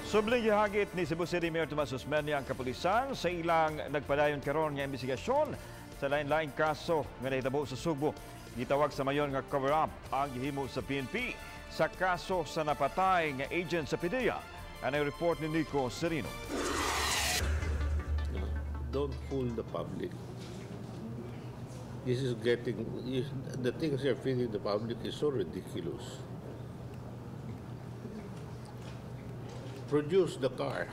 Subling gihagit ni Cebu City Mayor Tomas Osmeña ang kapulisan sa ilang nagpadayon karon nga investigasyon sa lain-laing kaso nga nahitabo sa Sugbo. Gitawag sa mayor nga cover-up ang gihimo sa PNP sa kaso sa napatay nga agent sa PDEA. Ang report ni Nico Serino. Don't fool the public. This is getting, the things you're feeding the public is so ridiculous. Produce the car.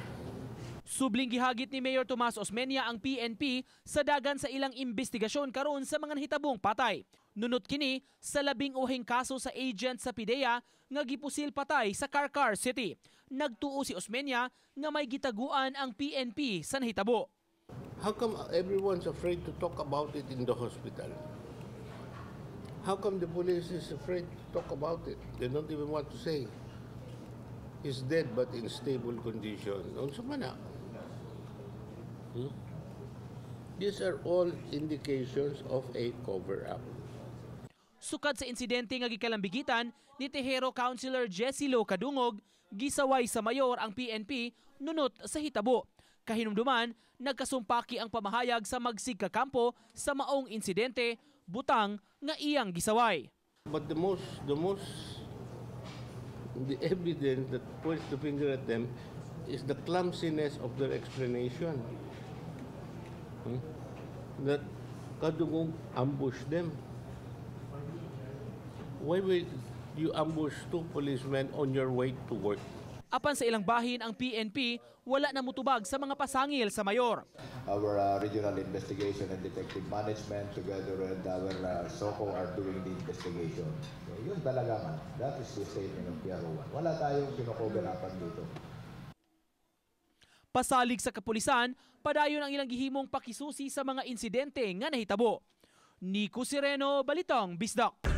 Subling gihagit ni Mayor Tomas Osmeña ang PNP sa dagan sa ilang investigasyon karon sa mga nahitabong patay. Nunot kini sa 12 kaso sa agent sa PDEA nga gipusil patay sa Carcar City. Nagtuo si Osmeña nga may gitaguan ang PNP sa nahitabo. How come everyone's afraid to talk about it in the hospital? How come the police is afraid to talk about it? They don't even want to say. He's dead but in stable condition. Unsa man na? These are all indications of a cover-up. Sukad sa insidente nga gikalambigitan ni Tejero Councilor Jesse Lo Kadungog, gisaway sa mayor ang PNP nunot sa hitabo. Kahinumduman, nagkasumpaki ang pamahayag sa magsigkakampo sa maong insidente, butang nga iyang gisaway. But the evidence that points the finger at them is the clumsiness of their explanation. That Kadungog ambushed them. Why will you ambush two policemen on your way to work? Apan sa ilang bahin ang PNP, wala na mutubag sa mga pasangil sa mayor. Our regional investigation and detective management together with our SOCO are doing the investigation. So, yun talaga man. That is the statement of PRO1. Wala tayong kino-cover upan dito. Pasalig sa kapulisan, padayon ang ilang gihimong pakisusi sa mga insidente nga nahitabo. Nico Sereno, Balitang Bisdak.